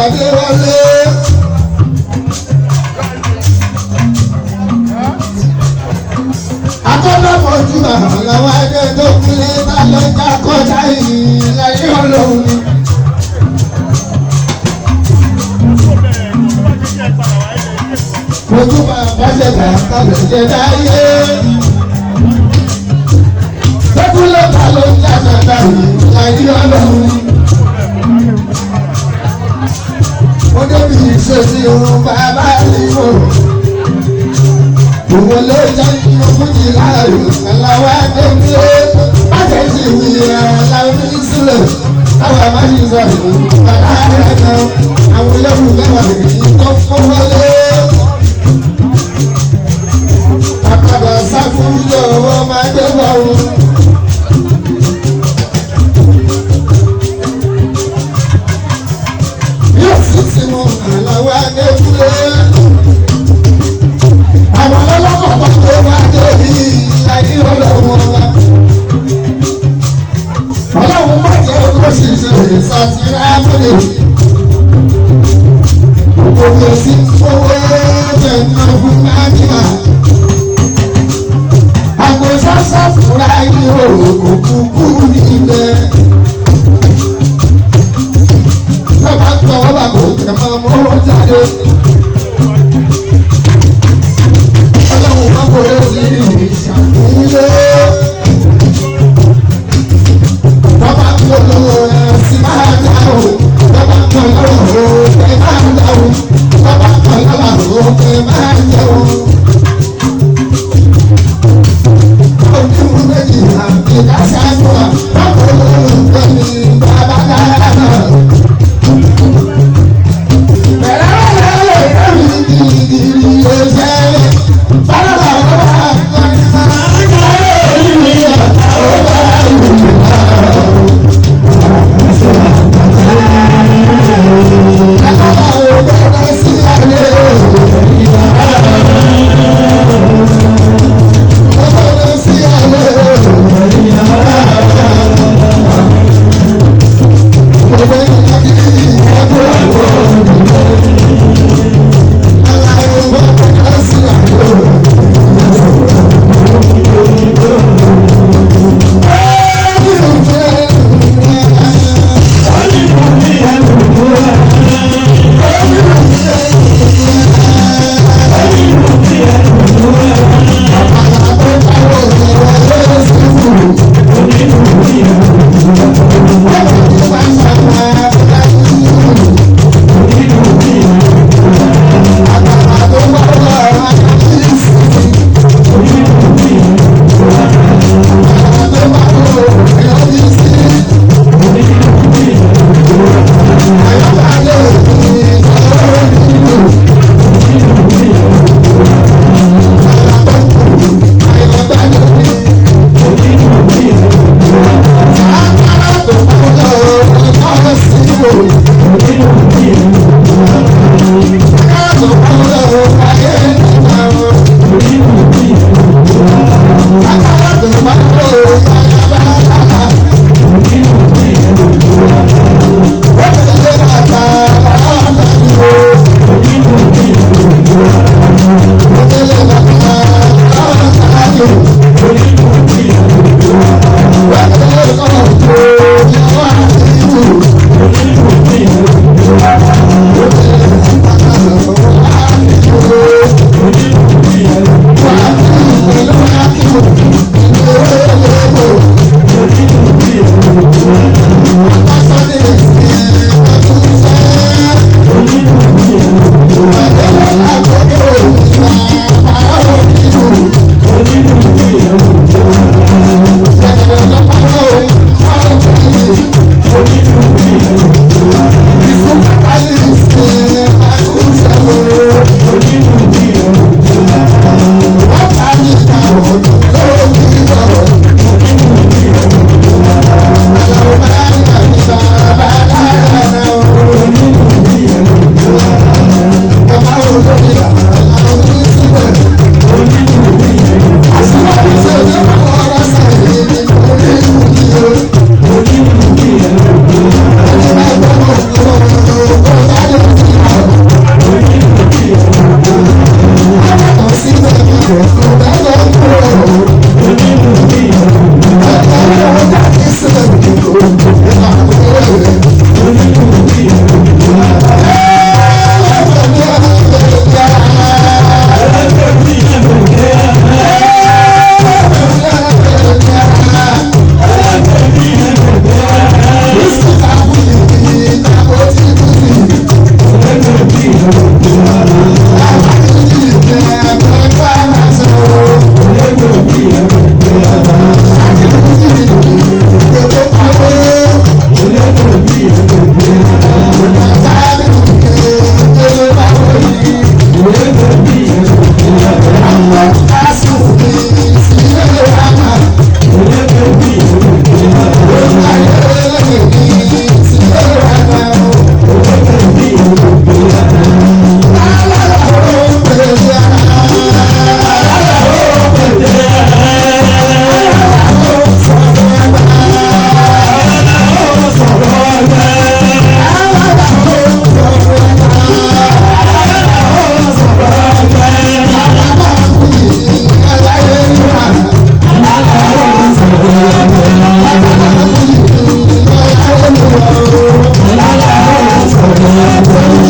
Bàbá wọlé. Akọ́lọ́mọ̀jú àwọn ẹgbẹ́ tó kúlé bá lọ́jà kọjá yìí láyé ọlọ́run ni. Ojú bàbá ṣẹ̀dá kalẹ̀ jẹ́ dáyé. Tẹ́kúlé bá lọ́jà kọjá yìí láyé ọlọ́run ni. Ó débi ìṣesí òun bàbá ìwò. Òun ló jẹ́ inú fújì láàyò aláwọ̀ adéńlé. Bájẹ́ sì wí aláwọ̀ ní sílẹ̀. Táwọn àbáṣe sọ̀rọ̀ bàbá rẹ̀ kan. Àwọn olóògùn mẹ́wàá èyí tó kọ́ wọlé. Àpàdà sáfúnjọ wọn máa gbé bọ̀ wọn. Yóò sì sí wọn aláwọ̀ adéńlé. Àwọn ọlọ́kọ̀ tó wá débi ayé ọlọ́wọ́ wa. Ọlọ́run má jẹ́ kó ṣiṣẹ́ ìsàtìrá múlẹ̀. Òkè sí owó ẹ̀jẹ̀ náà fún Májímà. Àgbo sọ́sọ́ fúnra yìí ò kò kúkú nílẹ̀. Lọ́ba ń tọwọ́ bàbá òkè máa mọ́ jáde. Ọlọ́run má kórè sí ìṣàkúnlé. Bàbá tó lọ sí máa dá o. Bàbá tó lọ òkè máa dá o. Bàbá tó lọ òkè máa jẹ o. Ojú méjì àti kásáńtò àpapọ̀ olùkọ́ ni bàbá dára náà. Bẹ̀rẹ̀ lọ́lẹ̀ Thank you.